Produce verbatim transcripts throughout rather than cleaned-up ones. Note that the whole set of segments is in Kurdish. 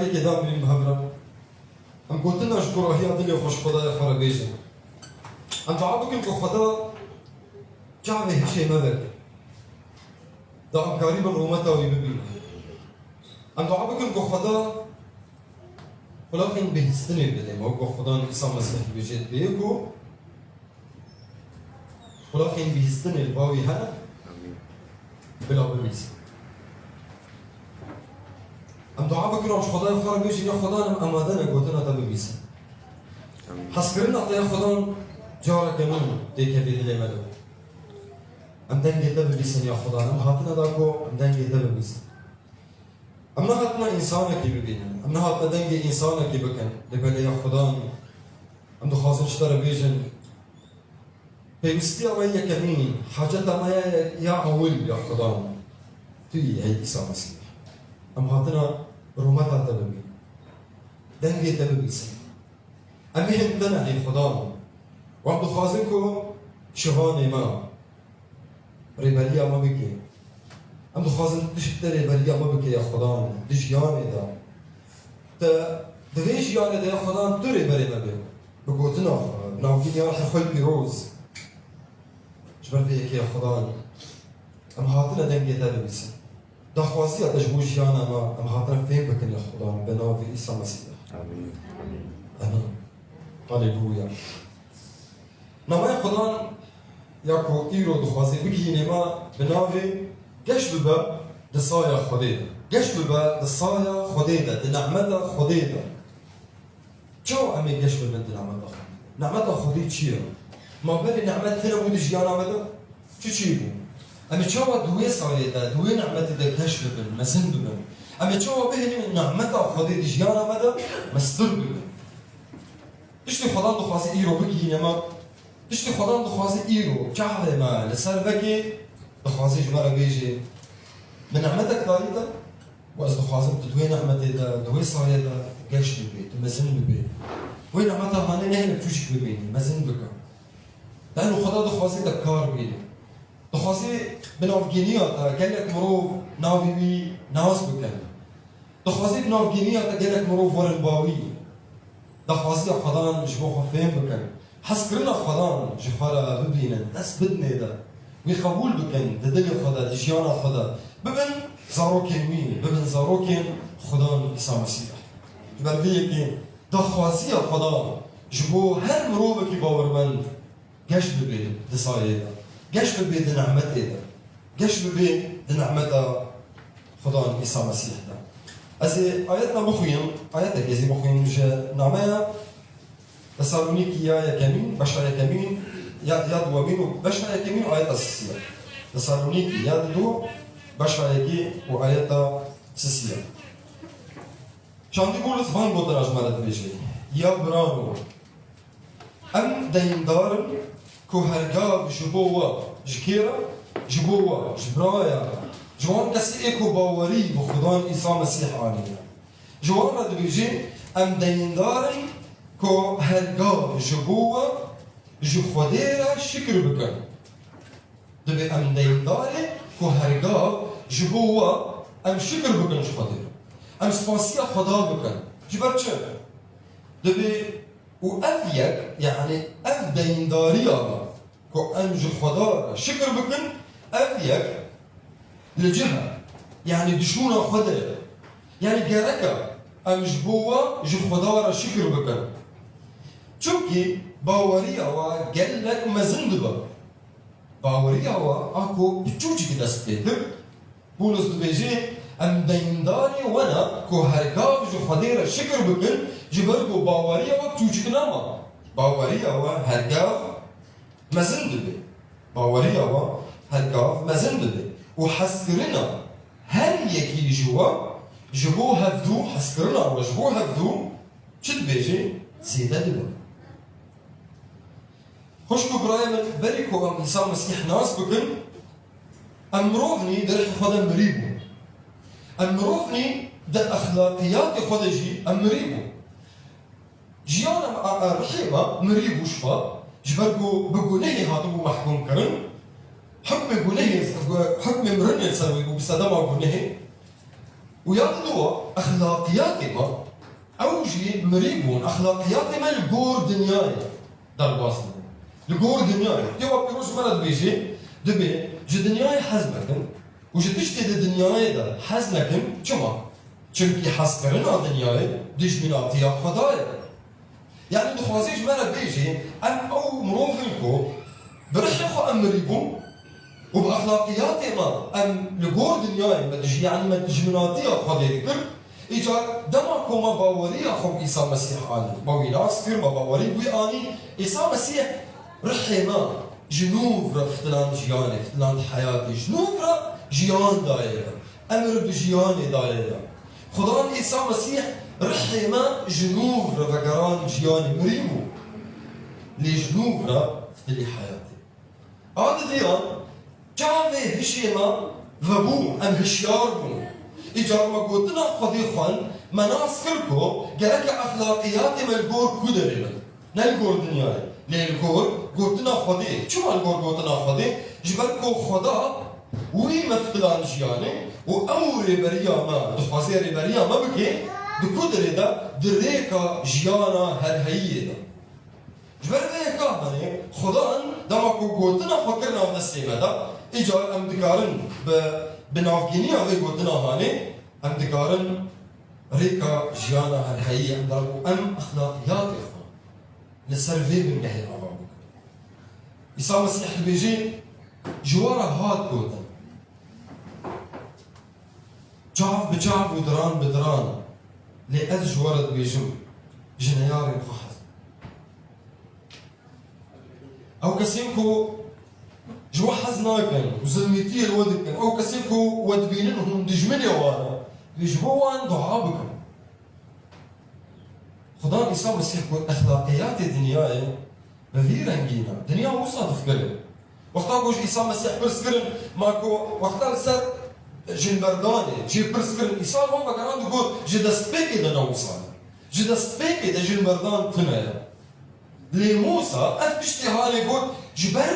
Yekê da bibînin bi hev re. Em gotina ji kurahiya dilê xwe ji Xwedayê xwe re bêjin. Em dua bikin ku Xweda çavê hişê me veke. Da em karîbin rûmeta wî bibînin. Em dua bikin ku Xweda qulaxên bihîstinê bide me, wek ku Xwedan Îsa Mesîh dibêje, dibêje ku qulaxên bihîstinê li ba wî hene, bila bibîsin. Em dua bikin, em ji Xwedayê xwe re bêjin, ya Xwedan, em amade ne gotina te bibîsin. Hezkirina te ya Xwedan careke nû têkevê dilê me de. Em dengê te bibîsin ya Xwedan, em hatine da ku em dengê te bibîsin. Em nehatine însanekî bibînin, em nehatine dengê însanekî bikin, lê belê ya Xwedan, em dixwazin ji te re bêjin, pêwîstiya me yekemîn, haceta me ya, ya ewil ya Xwedan, tu yî, ey Îsa Mesîh. Em hatine rûmeta te bibînin, dengê te bibîsin. Em bêjin te ne, ey Xwedan. Û em dixwazin ku şivanê me, rêberiya me bike. Em dixwazin tu ji te rêberiya me bike ya Xwedan, di jiyanê de. Te di vê jiyanê de ya Xwedan tu rêberê me be. Bi gotina xwe, bi navgîniya Rihê xwe pîroz. Ji ber vê yekê ya Xwedan, em hatine dengê te bibîsin. Daxwaziya te ji bo jiyana me, em hatine fêm bikin ya Xwedan, bi navê Îsa Mesîh. Amîn. Amîn. Haleluya. Namaya Xudan ya ku îro dixwaze bigihîne me bi navê geş bibe di saya Xwedê de. Geş bibe di saya Xwedê de, di nehmeta Xwedê de. Çawa em ê geş bibin di nehmeta Xwedê de? Nehmeta Xwedê çi ye? Ma belê nehmet tune bû di jiyana me de? Çi çi bû? Em ê çawa di wê sayê de, di wê nehmetê de geş bibin, mezin bibin? Em ê çawa bihêlin nehmeta Xwedê di jiyana me de mestir bibin? Tiştê Xudan dixwaze îro bigihîne me, tiştê Xudan dixwaze îro çavê me li ser vekê, dixwaze ji me re bêje, min nehmetek dayî te û ez dixwazim tu di wê nehmetê de, di wê sayê de geş bibê, tu mezin bibê. Wê nehmeta hanê nehêle çûçik bimînî, mezin bike. Beno Xuda dixwaze te bi kar bîne. Dixwaze bi navgîniya te gelek mirov navê wî nas bikin. Dixwaze bi navgîniya te gelek mirov werin ba wî. Daxwaziya Xudan ji bo xwe fêm bikin. Hezkirina Xudan ji xwe re bibînin, dest bidinê de. Wî qebûl bikin, di dilê xwe de, di jiyana xwe de. Bibin zarokên wî, bibin zarokên Xudan Îsa Mesîh. Ji ber vê yekê daxwaziya Xudan ji bo her mirovekî bawermend geş bibê di sayê de, geş bibê di nehmetê de, geş bibê di nehmeta Xudan Îsa Mesîh de. Ez ê ayetna bixwînim, ayetek ez ê bixwînim ji nameya Tesalonîkî ya yekemîn, beşa yekemîn, ya, ya duwemîn û beşa yekemîn û ayeta sisiya. Tesalonîkî ya du, beşa yekî û ayeta sisiya. Çandî Pawlos van gotina ji me re dibêje, ya birano, em deyndar in ku hergav ji bo we, ji kê re? Ji bo we, ji biraya, ji wan kesê ê ku bawerî bi Xudan Îsa Mesîh aniye. Ji wan re dibêje, em deyndar in ku hergav ji bo we, ji Xwedê re şikir bikin. Dibê em deyndar in ku hergav ji bo we em şikir bikin ji Xwedê. Em spasiya Xweda bikin. Ji ber çi? Dibê û ev yek, yanî ev deyndariya me ku em ji Xweda re şikir bikin, ev yek li cih e. Yanî di şûna xwe de ye. Yanî gerek e em ji bo we ji Xweda re şikir bikin. Çimkî baweriya we gelek mezin dibe. Baweriya we a ku piçûçik dest pê kir, Pawlos dibêje, em deyndarê we ne ku hergav ji Xwedê re şikir bikin, ji ber ku baweriya we piçûçik nema. Baweriya we hergav mezin dibe. Baweriya we hergav mezin dibe. Û hezkirina her yekî ji we ji bo hevdû, hezkirina we ji bo hevdû çi dibêje? Zêde dibe. Xwişk û birayê min, berî ku em Îsa Mesîh nas bikin, em mirovnî di rihê xwe de mirî bûn. Em mirovnî di exlaqiyatê xwe de jî em mirî bûn. Jiyana me a, a rihê me mirî bû ji xwe, ji ber ku bi gunehê hatibû mehkûm kirin, hukmê gunehê, hukmê mirinê ser wî bû bi sedema gunehê. Û ya diduwa, exlaqiyatê me, ew jî mirî bûn, exlaqiyatê me li gor dinyayê derbas dibin. Li gor dinyayê. Kitêba Pîroz ji me re dibêje, dibê ji dinyayê hez mekin û ji tiştê di dinyayê de hez nekin. Çima? Çimkî hezkirina dinyayê dijminatiya Xwedayê ye. Yanî dixwaze ji me re bêjê, em ew mirov in ku bi rihê xwe em mirî bûn û bi exlaqiyatê me em li gor dinyayê me dijî, yanî me dijminatiya Xwedê dikir. Îcar dema ku me baweriya xwe bi Îsa Mesîh anî, me wî nas kir, me bawerî bi wî anî, Îsa Mesîh rihê me ji nû re fitiland jiyanê, fitiland heyatê, ji nû re jiyan dayê me. Emir bi jiyanê daye de. Xudan Îsa Mesîh rihê me ji nû re vegerand jiyanê, mirî bû. Lê ji nû re fitilî heyatê. A didiyan çavê hişê me vebû, em hişyar bûn. Îcar me gotina Xwedê xwend, me nas kir ku gereke exlaqiyatê me li gor ku derê bin. Ne li gor dinyayê, lê li gor gotina Xwedê. Çima li gor gotina Xwedê? Ji ber ku Xweda wî me fitiland jiyanê û ew rêberiya me, dixwaze rêberiya me bike, di ku dirê de, di rêka jiyana herheyiyê de. Ji ber vê yeka hanê, Xwedan dema ku gotina xwe kir nav destê me de, îcar em dikarin bi, bi navgîniya vê gotina hanê, em dikarin rêka jiyana herheyiyê em dera ku em exlaqiyatê xwe li ser vê bingehê ava bikin. Îsa Mesîh dibêje, ji we re hat gotin, çav bi çav û diran bi diran, lê ez ji we re dibêjim, ji neyarên xwe hez bin. Ew kesên ku ji we hez nakin û zilmîtiyê li we dikin, ew kesên ku we dibînin hûn dijminê wan in, ji bo wan dua bikin. Xudan Îsa Mesîh got, exlaqiyatê dinyayê bi vî rengî ne. Dinya wisa difikire. Wexta ku ji Îsa Mesîh pirs kirin, ma ku wexta li ser jinberdanê jê pirs kirin, Îsa wan vegerand û got, ji destpêkê de ne wisa ne. Ji destpêkê de jinberdan tune ye. Lê Mûsa ev tiştê halê got, ji ber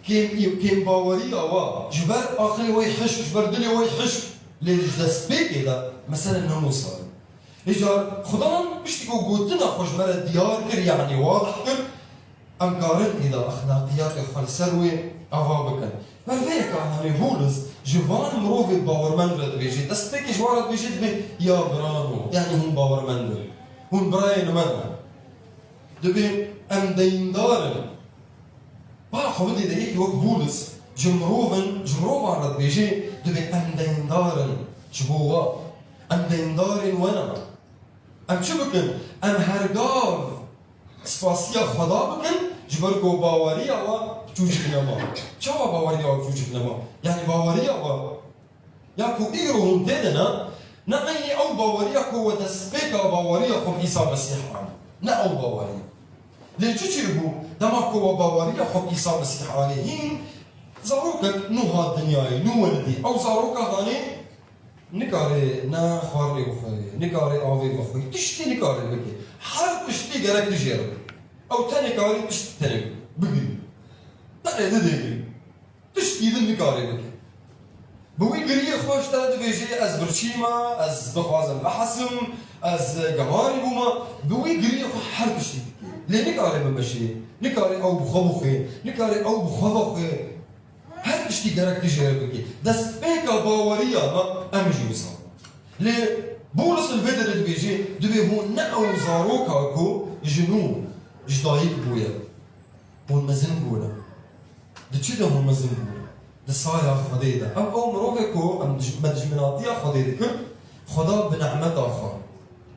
kêm, kêmbaweriya wa, ji ber aqilê wê hişk, ji ber dilê wê hişk, lê ji destpêkê de mesele ne wisa ye. Îcar Xudan piştî ku gotina xwe ji me re diyar kir, yanî wadih kir, em karin êda exlaqiyatê xwe li ser wê ava bikin. Ber vê yeka hanê Bûlis ji van mirovê bawermend re dibêje, destpêkê ji wan re dibêje, dibê ya birano, yanî hûn bawermend in. Hûn birayên me ne. Dibê em deyndar in. Ba xwe bidê de yekî wek Bûlis ji mirovin, ji mirovan re dibêje, dibê em deyndar in ji bo we. Em deyndarên we ne. Em çi bikin? Em her gav spasiya Xweda bikin, ji ber ku baweriya we bi çûçik nema. Çawa baweriya we bi çûçik nema? Yanî baweriya we ya ku îro hûn tê de ne, ne eynî ew baweriya ku we destpêka baweriya xwe bi Îsa Mesîh anî. Ne ew baweriya. Lê çi çêbû? Dema ku we baweriya xwe bi Îsa Mesîh anî, hîn zarokek nû hat dinyayê, nû welidî. Ew zaroka hanê nikare ne xwarinê bixwe, nikare avê bixwe, tiştî nikare bike. Her tiştî gerek tu jê re bike. Ew tenê karî tişt tenê bigirî. Tenê didê girî. Tiştî din nikare bike. Bi wî giriyê xwe ji te re dibêje, ez birçî me, ez bixwazim bihesim, ez gemarî bûme. Bi wî giriyê xwe her tiştî dike. Lê nikare bimeşê, nikare ew bi xwe bixwe, nikare ew bi xwe vexwe. Her tiştî gerek tu jê re bikî. Destpêka baweriya me, em jî wisa. Lê Bûlis li vê derê dibêje, dibê hûn ne ew zaroka ku ji nû ji dayik bûye. Hûn mezin bûne. Di çi de hûn mezin bûne? Di saya Xwedê de. Em ew mirovê ku em dij-, me dijminatiya Xwedê dikin, Xweda bi nehmeta xwe,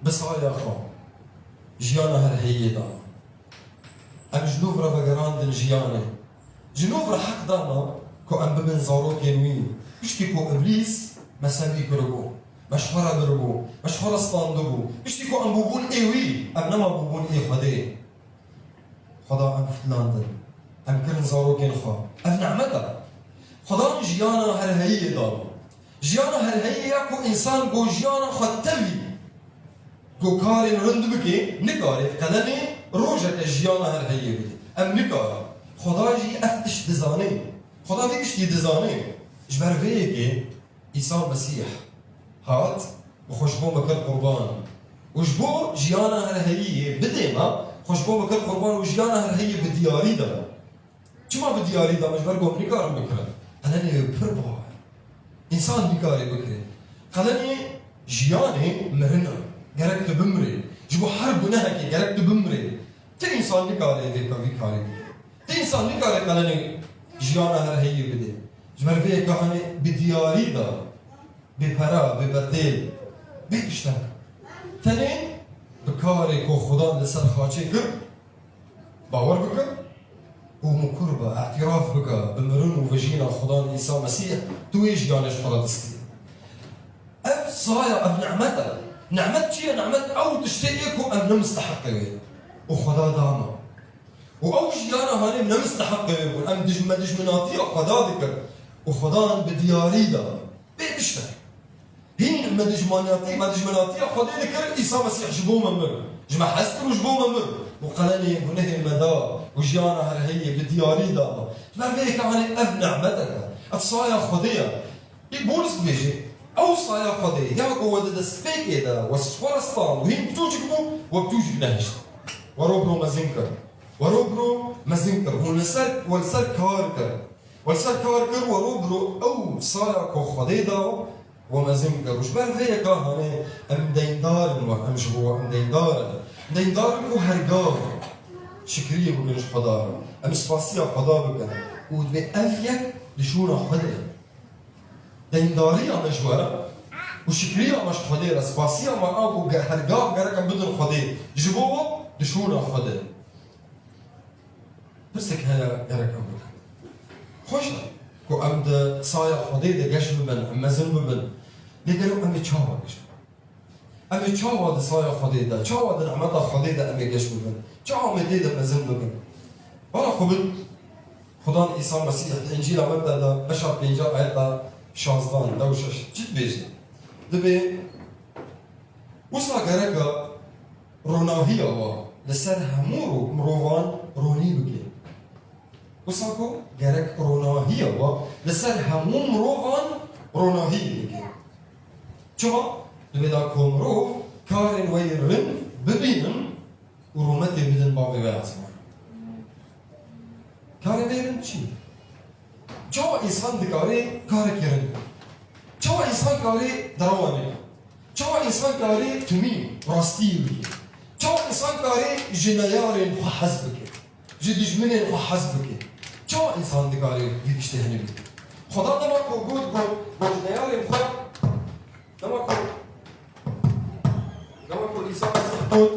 bi saya xwe, jiyana herheyiyê dane. Em ji nû re vegerandin jiyanê. Ji nû re heq dane ku em bibin zarokên wî. Piştî ku Îblîs me ser wî kiribû, me ji xwe re biribû, me ji xwe re standibû. Piştî ku em bûbûn ê wî, em nema bûbûn ê Xwedê. Xweda em fitlandin. Em kirin zarokên xwe. Ev nehmet e. Xwedan jiyana herheyiyê dane. Jiyana herheyiyê ya ku însan ku jiyana xwe tevî ku karên rind bike, nikare qelemê rojeke jiyana herheyiyê bide. Em nikarin. Xweda jî ev tişt dizane. Xweda vê tiştî dizane. Ji ber vê yekê Îsa Mesîh Hat, xwe ji bo me kir qurban. Û ji bo jiyana herheyî yê bidê me, xwe ji bo me kir qurban û jiyana herheyî bi diyarî de me. Çima bi diyarî de me? Ji ber ku em nikarin bikirin. Qelenê wê pir bav e. Însan nikare bikire. Qelenê jiyanê mirin e. Gerek tu bimrê. Ji bo her gunehekê gerek tu bimrê. Ti însan nikare vê ka-, vî karî bike. Ti însan nikare qelenê jiyana herheyî bidê. Ji ber vê yeka hanê bi diyarî de, bê pera, bê bedêl, bê tiştek. Tenê bi karê ku Xudan li ser xaçê kir, bawer bike û mikur be, îtiraf bike bi mirin û vejîna Xudan Îsa Mesîh, tu wê jiyanê ji xwe re distî. Ev saya, ev nimet e. Nimet çi ye? Nimet ew tiştê ye ku em ne misteheqê wê ye. Û Xweda da me. Û ew jiyana hanê ne misteheqê wê bûn. Em dij-, me dijminatiya Xweda dikir. Û Xwedan bi diyarî da. Bê tiştek. Hîn me dijmaniyatî, me dijminatiya Xwedê dikir, Îsa Mesîh ji bo me mir. Ji me hez kir û ji bo me mir. Û qelenê gunehê me da. Û jiyana herheyê bi diyarî da me. Ji ber vê yeka hanê ev nimetek e. Ev saya Xwedê ye. Î Pawlos dibêje, ew saya Xwedê, ya ku we di destpêkê de we ji xwe re stand û hîn biçûçik bû, we biçûçik nehişt. We ro bi ro mezin kir. We ro bi ro mezin kir. Hûn li ser, we li ser kar kir. We li ser kar kir, we ro bi ro ew saya ku Xwedê da we mezin kir. Û ji ber vê yeka hanê em deyndar in we, em ji bo we em deyndar in. Em deyndar in ku her gav şikriyê bikin ji Xweda re. Em spasiya Xweda bikin. Û divê ev yek di şûna xwe de. Deyndariya me ji we re û şikriya me ji Xwedê re, spasiya me a ku ge-, her gav gerek em bidin Xwedê, ji bo we di şûna xwe de. Pirsek heye gerek em bikin. Xweş e ku em di saya Xwedê de geş bibin, em mezin bibin. Lê gelo em ê çawa geş bibin? Em ê çawa di saya Xwedê de, çawa di nimeta Xwedê de em ê geş bibin? Çawa em ê tê de mezin bibin? Bala xwe bin, Xudan Îsa Mesîh di Încîla Metta de beşa pênca ayeta şazdan, neh û şeş çi dibêje? Dibê, wisa gerek e ronahiya we li ser hemû ro-, mirovan ronî bike. Wisa ku gerek ronahiya we li ser hemû mirovan ronahî bike. Çima? Di vê de ku mirov karên we yên rind bibînin û rûmetê bidin Bavê we ya ziman. Karê wê rind çi ye? Çawa însan dikare karekî rind bike? Çawa însan karê derewa neke? Çawa însan karê timî, rastiyê bike? Çawa însan karê ji neyarên xwe hez bike? Ji dijminên xwe hez bike? Çawa însan dikare vî tiştê hene bike? Xweda dema ku got, got, got ji neyarên xwe, dema ku, dema ku Îsa Mesîh got,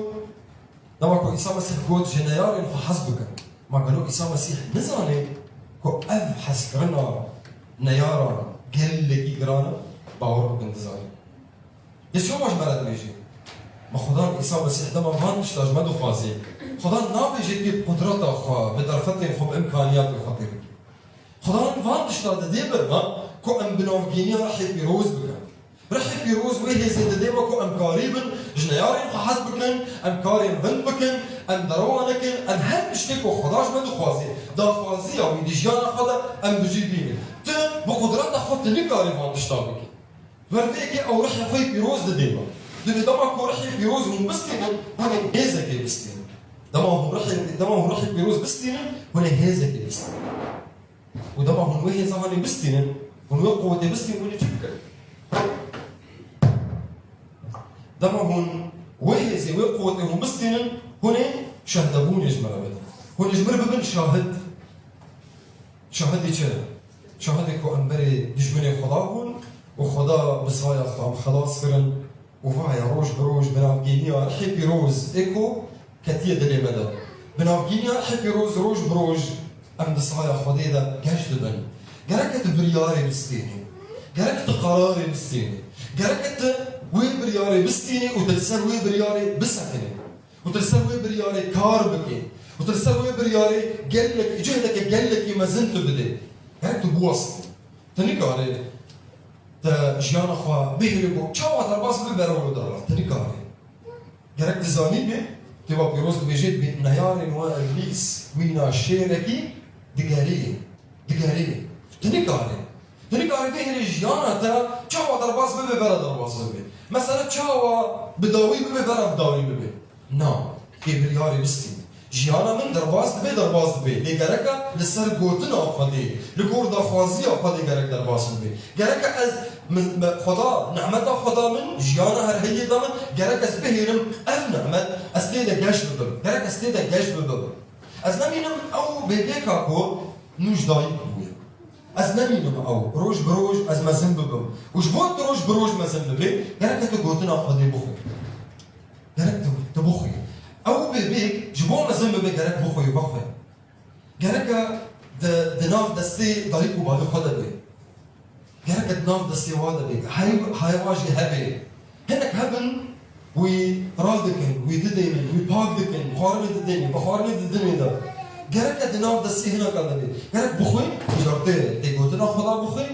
dema ku Îsa Mesîh got, ji neyarên xwe hez bikin. Ma gelo Îsa Mesîh nizane ku ev hezkirina neyaran gelekî giran e? Bawer bikin dizane. Lê çawa ji me re dibêje? Me Xudan Îsa Mesîh dema van tişta ji me dixwaze, Xudan nabêje tu bi qudreta xwe, bi derfetên xwe, bi îmkaniyatên xwe tê bikî. Xudan van tişta didê ber me ku em bi navgîniya Rihê Pîroz bikin. Rihê Pîroz wê hêzê didê me ku em karî bin, ji neyarên xwe hez bikin, em karên rind bikin, em derewa nekin, em her tiştê ku Xuda ji me dixwaze, daxwaziya wî di jiyana xwe de em bi cî bînin. Tu bi qudreta xwe tu nikarî van tişta bikî. Ber vê yekê ew rihê xwe yê pîroz didê me. Divê dema ku rihê pîroz hûn bistînin, hûn ê hêzekê bistînin. Dema hûn rihê, dema hûn rihê pîroz bistînin, hûn ê hêzekê bistînin. Û dema hûn wê hêza hanê bistînin, hûn wê quwetê bistînin, hûn ê çi bikin? Dema hûn wê hêzê, wê quwetê hûn bistînin, hûn ê şehdebûnê ji me re bidin. Hûn ê ji min re bibin şahid. Şahidê çi? Şahidê ku em berê dijminê Xweda bûn û Xweda bi saya xwe em xelas kirin û vaya roj bi roj bi navgîniya Rihê Pîroz ê ku ketiye dilê me de. Bi navgîniya Rihê Pîroz roj bi roj em di saya Xwedê de geş dibin. Gereke tu biryarê bistênî. Gereke tu qerarê bistênî. Gereke tu wê biryarê bistînî û tu li ser wê biryarê bisekinî. Û tu li ser wê biryarê kar bikî. Û tu li ser wê biryarê gelek, cehdeke gelekî mezin tu bidê. Gerek tu biwestî. Tu nikarî te jiyana xwe bihêlî ku çawa derbas bibe, bere wilo derva. Tu nikarî. Gerek tu zanîbî, Kitêba Pîroz dibêje, bi neyarên we Îblîs wîna şêrekî digerî. Digerî. Tu nikarî. Tu nikarî bihêlî jiyana te Çawa derbas bibe, bera derbas bibe. Mesela çawa bi dawî bibe, bera bi dawî bibe. Na, tê biryarê bistîne. Jiyana min derbas dibe, derbas dibe. Lê gereka li ser gotina Xwedê, li gor daxwaziya Xwedê gerek derbas bibe. Gereka ez, min, me, Xweda, nehmeta Xweda min, jiyana her heyê da min, gerek ez bihêlim, ev nehmet, ez tê de geş bibim. Gerek ez tê de geş bibim. Ez nemînim ew bêbêka ku nûjdayî bûye. Ez nemînim ew. Roj bi roj ez mezin bibim. Û ji bo tu roj bi roj mezin bibî, gerek tu gotina Xwedê bixwî. Gerek tu, tu bixwî. Ew bêbêk ji bo mezin bibe gerek bixwî û vexwî. Gerek e di, di nav destê dayik û bavê xwe de be. Gerek e di nav destê wa de be. Hay, hay wa jî hebe. Hinek hebin, wî radikin, wî didênin, wî pak dikin, xwarinê didênin, bi xwarinê didinê de. Gerek e di nav destê hineka de be. Gerek bixwî, îcar tê, tê gotina Xweda bixwî.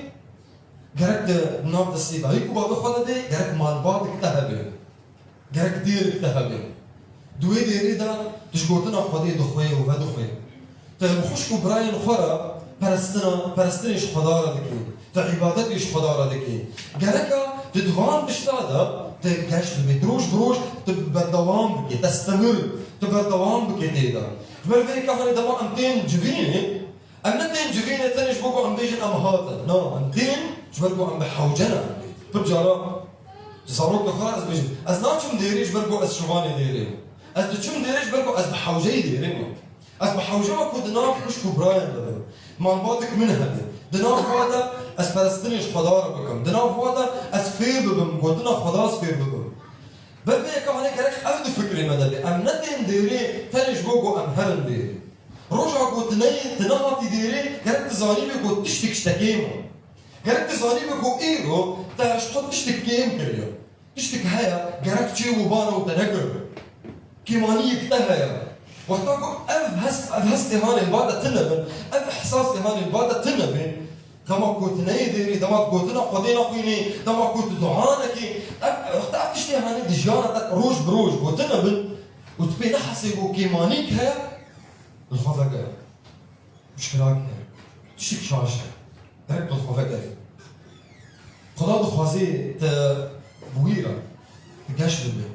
Gerek di nav destê dayik û bavê xwe de be, gerek malbatek te hebe. Gerek dêrik te hebe. Di wê dêrê de tu ji gotina Xwedê dixwê û vedixwê. Tu bi xwişk û birayên xwe re perestina, perestinê ji Xweda re dikî. Tu îbadetê ji Xweda re dikî. Gereka tu di van tişta de tu geş bibî. Tu roj bi roj tu berdewam bikî. Testemir, tu berdewam bikî tê de. Ji ber vê yekê hanê dema em tên civînê, em ne tên civînê tenê ji bo ku em bêjin em hatin. Na, em tên ji ber ku em bi hewce ne em bê. Pir cara zarokê xwe re ez bêjim, ez naçim dêrê ji ber ku ez şivanê dêrê me. Ez diçim dêrê ji ber ku ez bi hewceyî dêrê me. Ez bi hewce me ku di nav xwişk û birayên de bim. Malbatek min hebe. Di nav wa de ez perestinê ji Xweda re bikim. Di nav wa de ez fêr bibim, gotina Xweda ez fêr bibim. Ber vê yeka hanê gerek ev di fikrê me de be. Em ne tên dêrê tenê ji bo ku em herin dêrê. Roja ku tu neyê, tu nehatî dêrê, gerek tu zanîbê ku tiştek ji te kêm e. Gerek tu zanîbê ku îro te ji xwe tiştek kêm kiriye. Tiştek heye, gerek çêbû bana û te nekir. Kêmaniyek te heye. Wexta ku ev hest, ev hestê hanê li ba te tune bin, ev ihsasê hanê li ba te tune bin, dema ku tu neyê dêrê, dema tu gotina Xwedê nexwînî, dema ku tu dua nekî, ev, wexta ev tiştê hanê di jiyana te roj bi roj gotin nebin û tu pê nehesê ku kêmanîk heye, li xwe vegere. Muşkilak heye. Tiştek şaş e. Gerek tu li xwe vegere. Xweda dixwazê te bi wî re, tu geş bibe.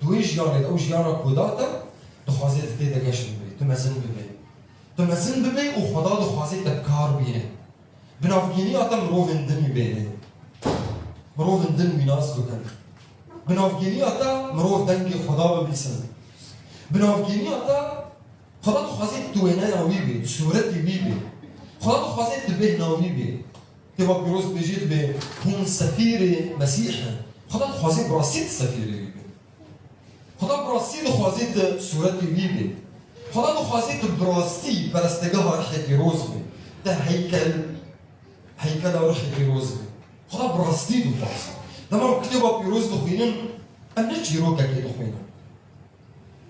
Di wê jiyanê de, ew jiyana ku da te, dixwazê tu tê de geş bibe, tu mezin bibe. Tu mezin bibe û Xweda dixwazê te bi kar bîne. Bi navgîniya te mirovên din wî bêne. Mirovên din wî nas bikin. Bi navgîniya te mirov dengê Xweda bibîsin. Bi navgîniya te Xweda dixwazê tu wêneya wî bî, tu sûretê wî bî. Xweda dixwazê tu bêhna wî bî. Kitêba Pîroz dibêje, dibê, hûn sefîrê Mesîh in. Xweda dixwazê bi rastî tu sefîrê wî bî. Xweda bi rastî dixwazê tu sûretê wî bî. Xweda dixwazê tu bi rastî perestegeha Rihê Pîroz bî. Te heykel, heykela Rihê Pîroz bî. Xweda bi rastî dixwazê. Dema em Kitêba Pîroz dixwînin, em ne çîrokekê dixwînin.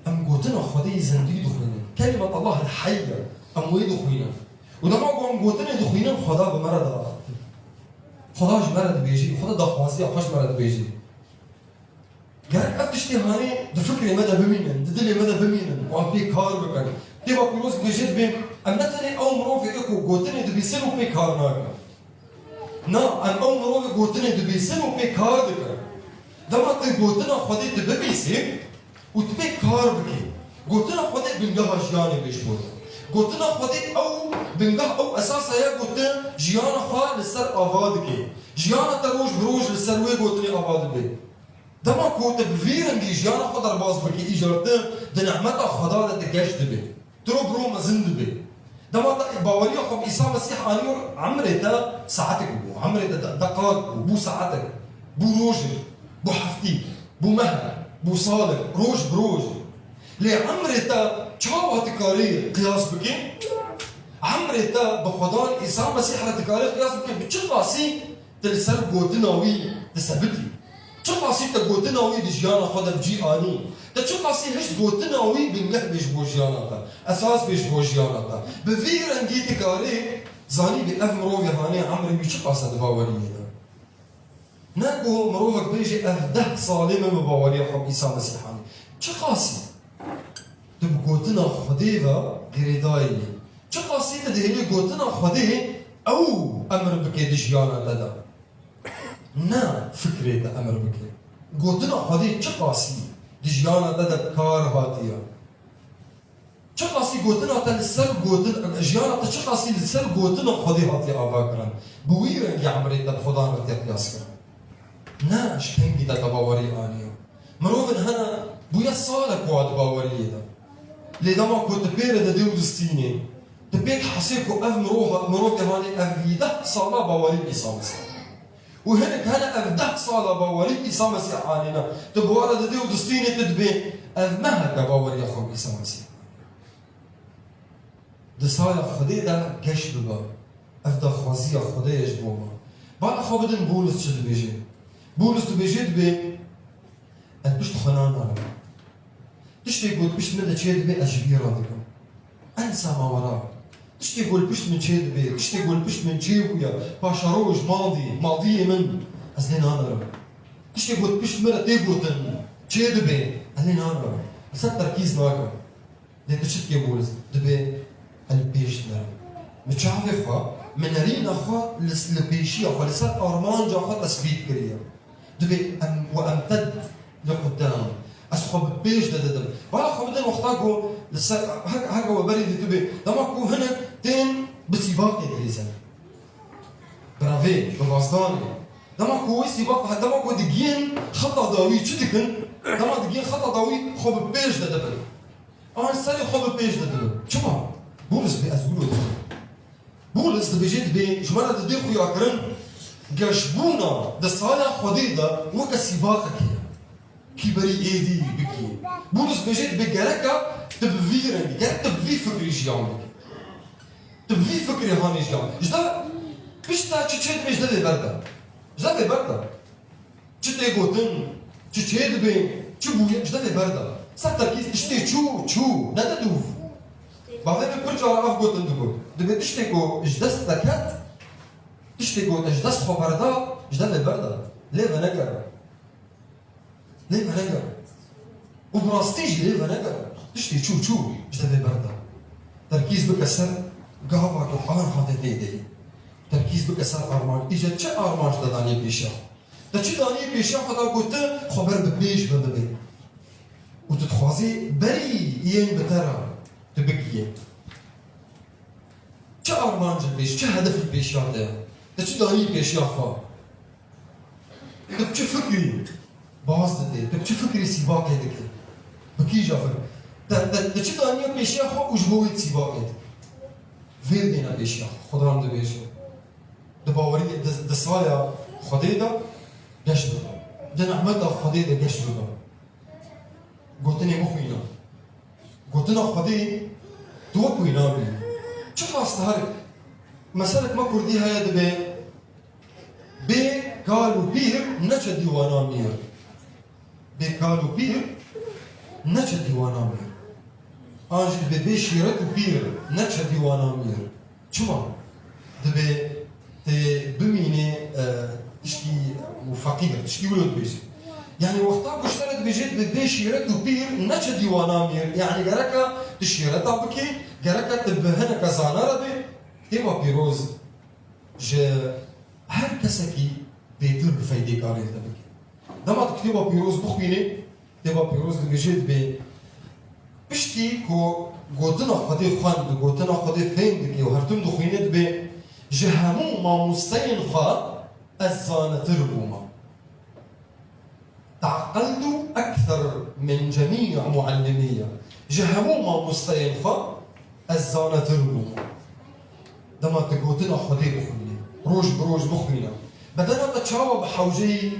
Em gotina Xwedê yê zindî dixwînin. Kelimet Allah el-Heyy e. Em wê dixwînin. Û dema ku em gotinê dixwînin, Xweda bi me re diavêtin. Xweda ji me re dibêjî, Xweda daxwaziya xwe ji me re dibêjî. Gerek ev tiştê hanê di fikrê me de bimînin, di dilê me de bimînin û em pê kar bikin. Kitêba Pîroz dibêje, dibê, em ne tenê ew mirovê ye ku gotinê dibîsin û pê kar nakin. Na, em ew mirovê gotinê dibîsin û pê kar dikin. Dema tu gotina Xwedê tu bibîsî û tu pê kar bikî, gotina Xwedê bingeha jiyanê bê ji bo te. Gotina Xwedê ew bingeh, ew esas heye ku tu jiyana xwe li ser ava dikî. Jiyana te roj bi roj li ser wê gotinê ava dibe. Dema ku tu bi vî rengî jiyana xwe derbas bikî, îcar tu di nehmeta Xweda de tu geş dibî. Tu ro bi ro mezin dibî. Dema te baweriya xwe bi Îsa Mesîh anî, emrê te saetek bû, emrê te de-, deqak bû, bû saetek, bû rojek, bû heftî, bû meh, bû salek, roj bi roj. Lê emrê te çawa tu karî qiyas bikî? Emrê te bi Xwedan Îsa Mesîh re tu karî qiyas bikî? Bi çi qasî? Tu li ser gotina wî disebitî. Çiqasî te gotina wî di jiyana xwe de bi cî anî. Te çiqasî hişt gotina wî bingeh bê ji bo jiyana te, esas bê ji bo jiyana te. Bi vî rengî dikarê zanî bê ev mirovê hanê emrê wî çiqas e di baweriyê de. Ne ku mirovek bêje ev deh salê min bi baweriya xwe bi Îsa Mesîh anî. Çiqasî? Tu bi gotina Xwedê ve girêdayî yî. Çiqasî tu dihêlî gotina Xwedê ew emir bike di jiyana te de. Ne fikrê te emir bike. Gotina Xwedê çiqasî di jiyana te de bi kar hatiye. Çiqasî gotina te li ser gotin, jiyana te çiqasî li ser gotina Xwedê hatiye avakirin. Bi wî rengî emrê te bi Xwedan re tê qiyas kirin. Ne ji kengî te, te bawerî aniye. Mirovin hene bûye salek wa di baweriyê de. Lê dema ku tu pê re didê û distînê, tu pê dihesê ku ev mirov, mirovê hanê ev vî deh sala bawerî bi Îsa Mesîh. Û hinek hene ev deh sala bawerî bi Îsa Mesîh anîne. Tu bi wan re didê û distînê, tu dibê ev meheke baweriya xwe bi Îsa Mesîh. Di saya Xwedê de geş bibe. Ev daxwaziya Xwedê ye ji bo me. Bala xwe bidin Bûlis çi dibêje. Bûlis dibêje, dibê, ez pişt xwe nanarim. Tiştê ku li pişt min de çêdibe, ez ji bîr re dikim. Ensa ma wera. Tiştê ku li pişt min çêdibe, tiştê ku li pişt min çêbûye, paşeroj, madî, madiyê min, ez lê nanirim. Tiştê ku li pişt min re tê gotin, çêdibe, ez lê nanirim. Ez ser terkîz nakim. Lê tu çi dikê Bûlis? Dibê, ez li pêş dinerim. Min çavê xwe, min nerîna xwe li, li pêşiya xwe, li ser armanca xwe tesbît kiriye. Dibê em, we emted li qudam. Ez xwe bi pêş de didim. Bala xwe bidin wexta ku li ser, her, her we berî dîtibê. Dema ku hinek tên bi sîbakê dilîzin. Bi revê, bi bazdanê. Dema ku wê sîbak, dema ku digiyên xeta dawî çi dikin? Dema digiyên xeta dawî xwe bi pêş de dibin. An serê xwe bi pêş de dibin. Çima? Bûlis dibê ez wilo dikim. Bûlis dibêje, dibê ji me re didê xuyakirin, geşbûna di saya Xwedê de weke sîbakekê ye. Kî berî êdî bikî. Bûlis dibêje, dibê gereka tu bi vî rengî, gerek tu bi vî fikrî jiyan bikî. Tu bi vî fikrî hanî jiyan. Ji de pişta çi çê dibê ji de vê ber de. Ji de vê ber de. Çi tê gotin, çi çê dibe, çi bûye, ji de vê ber de. Ser terkîz tiştê çû, çû, ne de dûv. Bavê min pir cara ev gotin digot. Dibê tiştê ku ji dest te ket, tiştê ku te ji dest xwe berda, ji de vê ber de. Lê venegere. Lê venegere. Û bi rastî jî lê venegere. Tiştê çû, çû, ji de vê ber de. Terkîz bike ser gava ku an hate tê de. Terkîz bike ser armanc. Îca çi armanc te daniye pêşiya xwe? Te çi danî pêşiya xwe da ku tu xwe ber bi pêş ve bibê? Û tu dixwazî berî yên bi te re tu bigihî. Çi armanc li pêş, çi hedef li pêşiya te ye? Te çi danî pêşiya xwe? Tu bi çi fikrî baz didê? Tu bi çi fikrî sîbakê dikî? Bi kîja fikr? Te, te, te çi daniye pêşiya xwe û ji bo wê sîbakê dikî? Vê dêne pêşiya xwe. Xudan dibêje. Di baweriyê, di, di saya Xwedê de geş bibe. Di nehmeta Xwedê de geş bibe. Gotinê bixwîne. Gotina Xwedê tu wek wî nabî. Çiqas her meselek me kurdî heye dibe, bê kal û pîr neçe dîwana mîr. Bê kal û pîr neçe dîwana mîr. An jî dibê bê şîret û pîr neçe dîwana mîr. Çima? Dibê tê bimînê, e, tişkî û feqîr, tişkî wilo dibêje. Yani wexta ku ji te re dibêje, dibê bê şîret û pîr neçe dîwana mîr. Yani gereka tu şîreta bikî, gereka tu bi hineke zana re bê, kêma pîroz ji her kesekî bêtir bi feydê karê li te bike. Dema tu kitêba pîroz bixwînî, kitêba pîroz dibêje, dibê piştî ku gotina Xwedê xwend û gotina Xwedê fêm dike û her tim dixwîne, dibê ji hemû mamosteyên xwe ez zanetir bûme. تعقلت أكثر من جميع معلمي. Ji hemû mamosteyên xwe ez zanetir bûm. Dema tu gotina Xwedê bixwînî, roj bi roj bixwîne, bedena te çawa bi hewceyî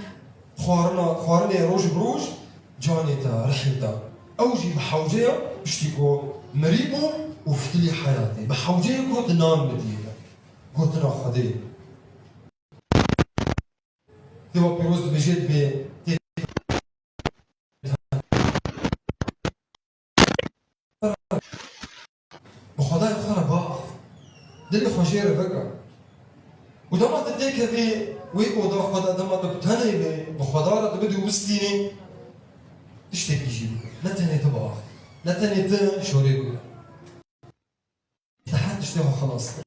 xwarina, xwarinê roj bi roj canê te, rihê te. Ew jî bi hewceya piştî ku mirî bû û fitilî heyatê. Bi hewceyê ku tu nan bidiyê te. Gotina Xwedê. Kitêba Pîroz dibêje, dibê tê bi Xwedayê xwe re ba, dilê xwe jê re veke. Û dema tu têkevî wê oda xwe de, dema tu bi tenê bî, bi Xweda re tu bidî û bistînî, tiştekî jî bike. Ne tenê tu biaxî, ne tenê tu şorê bike. Te her tiştê xwe xelas kir.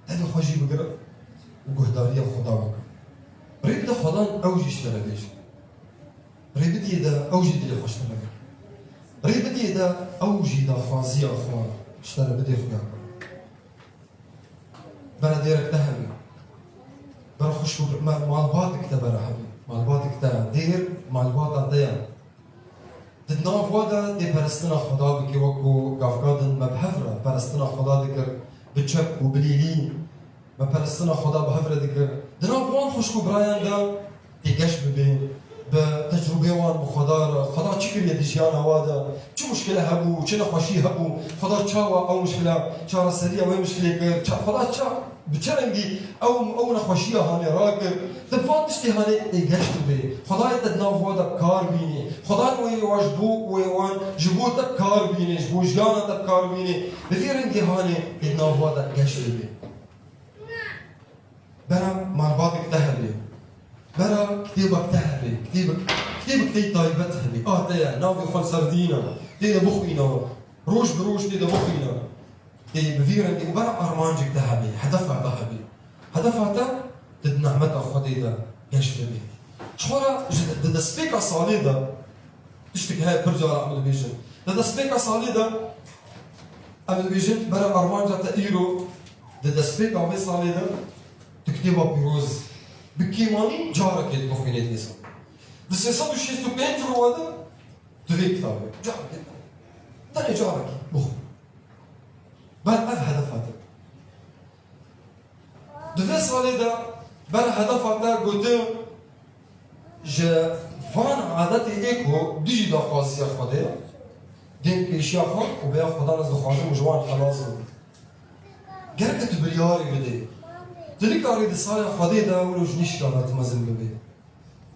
Devê xwe jî bigire û guh Dariya Xweda bike. Rê bide Xwedan ew jî ji te re bêje. Rê bidiyê de ew jî dilê xwe ji te re bike. Rê bidiyê de ew jî daxwaziya xwe ji te re bidê xuya xwe. Bera dêrek te hebe. Bera xwişk û bira, malbatek te bera hebe. Malbatek te dêr, malbata te ye. Di nav wa de tê peristina Xweda bike, wek ku gavka din me bi hev re peristina Xweda dikir, bi çep û bi lîlî me peristina Xweda bi hev re dikir. Di nav wan xwişk û birayan de tê geş bibe, bi tecrûbê wan bi Xweda re, Xweda çi kiriye di jiyana wa de, çi muşkile hebû, çi nexweşî hebû, Xweda çawa ew muşkile, çareseriya wê muşkilê kir, ça-, Xweda ça-, bi çi rengî ew, ew nexweşiya hanê rakir, tu bi van tiştê hanê ê geş bibê. Xwedayê te di nav wa de bi kar bînê. Xwedayê wê wa ji bo wê wan, ji bo te bi kar bînê, ji bo jiyana te bi kar bînê. Bi vî rengî hanê ê di nav wa de geş bibê. Bera malbatek te hebe. Bera kitêbek te hebe. Kitêbek, kitêbek te yê taybet hebe. A te ye, navê xwe li ser dîne. Tê de bixwîne. Roj bi roj tê de bixwîne. Tê bi vî rengî û bera armancek te hebe, hedefa te hebe. Hedefa te di nimeta Xwedê de geş bibê. Ji xwe re ji, di destpêka salê de tiştek heye pir cara em dibêjin. Di destpêka salê de em dibêjin bera armanca te îro di destpêka vê salê de tu kitêba pîroz bi kêmanî carekê dibixwînê dê sal. Di sê sed û şêst û pênc rûwa de tu vê kitabê carekê, tenê carekê bixwîn. Ber ev hedefa te. Di vê salê de ber hedefa te gotin, ji van adetê ê ku dijî daxwaziya Xwedê ye, dên pêşiya xwe û bêya Xwedan ez dixwazim ji wan xelas bibim. Gereke tu biryarê bidê. Tu nikarî di saya Xwedê de wilo ji nîşka de tu mezin bibê.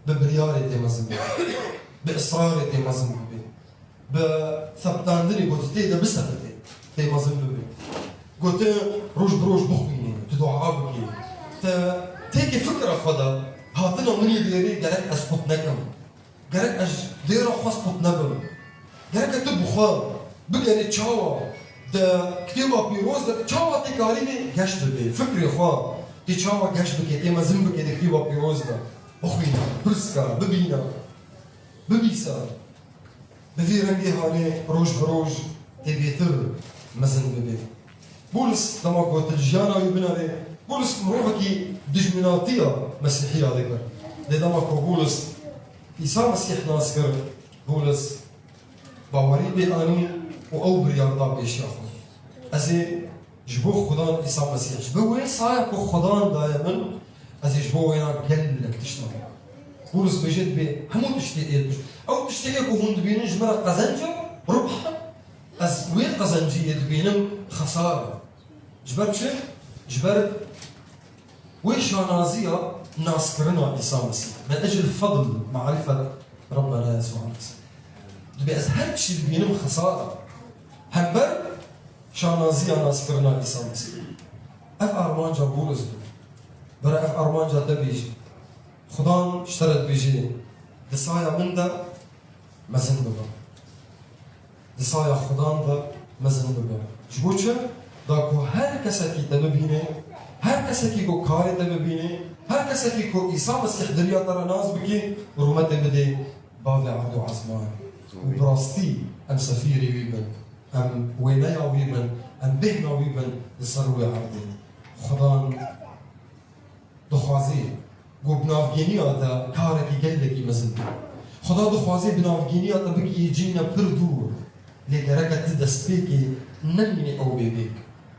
Bi biryarê tê mezin bibê. Bi israrê tê mezin bibê. Bi sepitandinê ku tu tê de bisepitê, tê mezin bibê. Gotin roj bi roj bixwînê, tu dua bikê. Te têkê fikra xwe de, hatina min yê dêrê gerek ez qut nekim. Gerek ez dêra xwe spot nebim. Gereke tu bi xwe bigerê çawa di kitêba pîroz de çawa tê karînê geş bibê. Fikrê xwe tê çawa geş bikê, tê mezin bikê di kitêba pîroz de. Bixwîne, pirs ke, bibîne, bibîse. Bi vî rengê hanê roj bi roj tê bêtir mezin bibê. Bûlis dema ku tu li jiyana wî binerê, Bûlis mirovekî dijminatiya Mesîhiya dikir. Lê dema ku Bûlis Îsa Mesîh nas kir, Bûlis bawerî pê anî û ew biryar da pêşiya xwe. Ez ê ji bo Xudan Îsa Mesîh, ji bo wê saya ku Xudan daye min, ez ê ji bo wêna gelek tiştan. Bûlis bêje dibê hemû tiştê ê dibiş. Ew tiştê ê ku hûn dibînin ji min re qezenc e, ribh e. Ez wê qezencî yê dibînim xesar e. Ji ber çi? Ji ber wê şanaziya naskirina Îsa Mesîh. Min ecil fedl, marifet Rabbena Yesû Mesîh. Dibê ez her tiştî dibînim xesar e. Hember şanaziya naskirina Îsa Mesîh. Ev armanca Bûlis bû. Bera ev armanca te bêjî. Xudan ji te re dibêjê, di saya min de mezin bibe. Di saya Xudan de mezin bibe. Ji bo çi? Da ku her kesekî te bibîne, her kesekî ku karê te bibîne, her kesekî ku Îsa Mesîh di riya te re nas bike, rûmetê bidê Bavê erd û ezman. Û bi rastî em sefîrê wî bin, em wêneya wî bin, em bêhna wî bin li ser rûyê erdê. Xudan dixwazê ku bi navgêniya te karekî gelekî mezin bike. Xuda dixwazê bi navgêniya te bigihî cihna pir dûr. Lê gereke tu destpêkê nemînî ew bê bêk.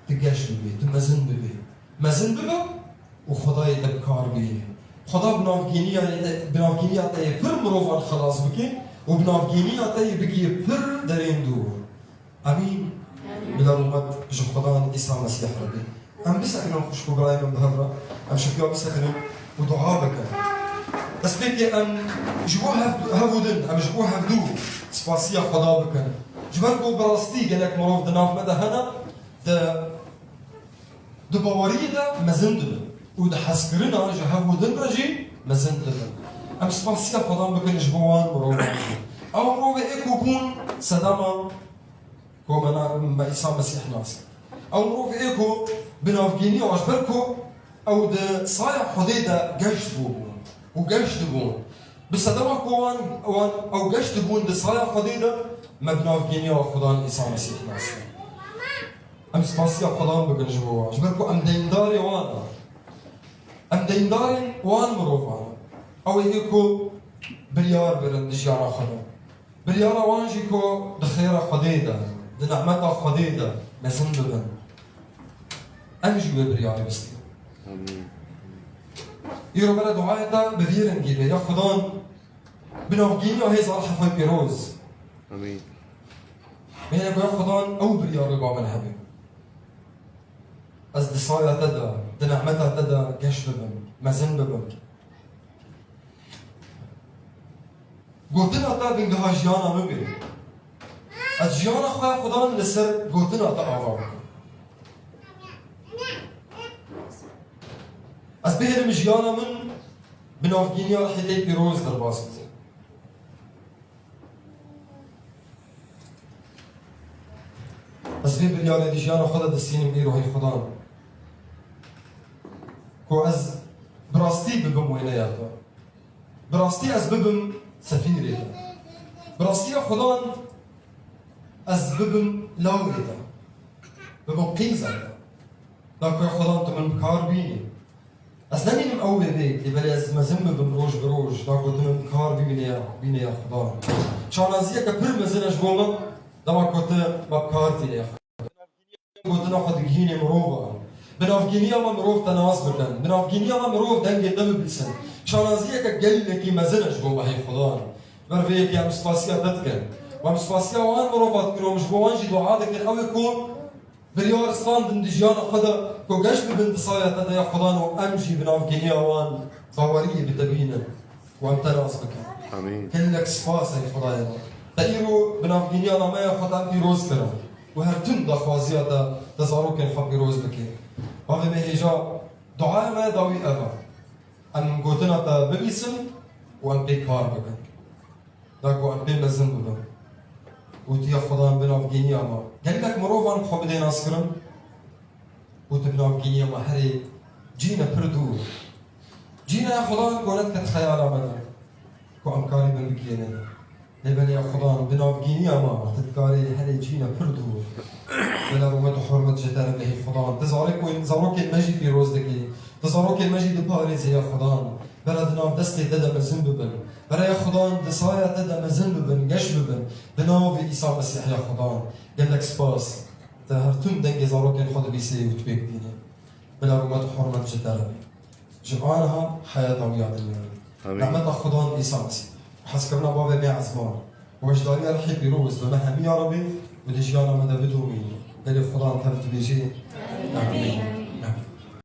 Tu geş bibê, tu mezin bibê. Mezin bibe û Xwedayê te bi kar bihîne. Xuda bi navgêniya te, bi navgêniya te yê pir mirovan xelas bike û bi navgêniya te yê bigihî pir derên dûr. Amîn. Bila rûmet ji Xudan Îsa Mesîh re be. Em bisekinin xwişk û birayê min bi hev re. Em ji xuya bisekinin û dua bikin. Destpêkê em ji bo hev, hev û din, em ji bo hevdû spasiya Xuda bikin. Ji ber ku bi rastî gelek mirov di nav me de hene, di, di baweriyê de mezin dibin. Û di hezkirina ji hev û din re jî mezin dibin. Em spasiya Xudan bikin ji bo wan mirovan. Ew mirovê ê ku bûn sedema Ku me na-, me Îsa Mesîh nas kir. Ew mirovê ê ku bi navgêniya wan, ji ber ku Ew di saya Xwedê de geş bûbûn û geş dibûn. Bi sedema ku wan, wan ew geş dibûn di saya Xwedê de, me bi navgîniya Xudan Îsa Mesîh nas kirin. Em spasiya Xudan bikin ji bo wan, ji ber ku em deyndarê wan in. Em deyndarên wan mirovan in. Ew ê ku biryar birin di jiyana xwe de. Biryara wan jî ku di xêra Xwedê de, di nehmeta Xwedê de mezin bibin. Em jî wê biryarê bistînin. Amîn. Îro bere duaya te bi vî rengî be, ya Xudan, bi navgîniya hêza Rihê xwe pîroz. Amîn. Bêne ku ya Xudan ew biryarê ba min hebe. Ez di saya te de, di nehmeta te de geş bibim, mezin bibim. Gotina te bingeha jiyana min be. Ez jiyana xwe ya Xudan li ser gotina te ava bikim. Ez bihêlim jiyana min bi navgîniya Rihê te pîroz derbas bikim. Ez vê biryarê di jiyana xwe de distînim îro hey Xudan. Ku ez bi rastî bibim wêneya te. Bi rastî ez bibim sefîrê te. Bi rastî ya Xudan ez bibim lawê te. Bibim qîza te. Da ku ya Xudan tu min bi kar bînî. Ez nemînim ew wê bê, lê belê ez mezin bibim roj bi roj, da ku tu min bi kar bibîne ya, bîne ya Xudan. Şanaziyeke pir mezin e ji bo min, dema ku tu me bi kar tîne ya Xudan. Gotina xwe digihînê mirovan. Bi navgîniya me mirov te nas bikin. Bi navgîniya me mirov dengê te bibîsin. Şanaziyeke gelekî mezin e ji bo me hey Xudan. Ber vê yekê em spasiya te dikin. Û em spasiya wan mirova dikin û em ji bo wan jî dua dikin. Ew ê ku biryar standin di jiyana xwe de ku geş bibin di saya te de ya Xudan û em jî bi navgîniya wan baweriyê bi te bînin û em te nas bikin. Amîn. Gelek spas ey Xwedayê me. Te îro bi navgîniya nameya xwe te em pîroz kirin û her tim daxwaziya te, te zarokên xwe pîroz bike. Bavê me hêja duaya me dawî ev e. Em gotina te bibîsin û em pê kar bikin. Da ku em pê mezin bibin. Û tu ya Xudan bi navgîniya me. Gelek mirovan xwe bidê naskirin. Û tu bi navgîniya me herê cîne pir dûr. Cîne ya Xudan ku nedikete xeyala me de. Ku em karîbin bigihînin. Lê belê ya Xudan bi navgîniya me tu dikarî herê cîne pir dûr. Bela rûmet û hurmet ji te re behî Xudan. Tu zarokên, zarokên me jî pîroz dikî. Tu zarokên me jî diparêzî ya Xudan. Bera di nav destê te de mezin bibin. Bera ya Xudan di saya te de mezin bibin, geş bibin. Di navê Îsa Mesîh ya Xudan. Gelek spas. Te her tim dengê zarokên xwe dibîsê û tu pêk dînî. Bila rûmet û hurmet ji te re be. Ji aniha heyata wî ya dinyayê. Amîn. Rehmeta Xudan Îsa Mesîh. Hezkirina bavê me ezman. Weşdariya Rihê Pîroz bi me hemî ya re be û di jiyana me de bidomîne. Gelê Xudan tev dibêje. Amîn.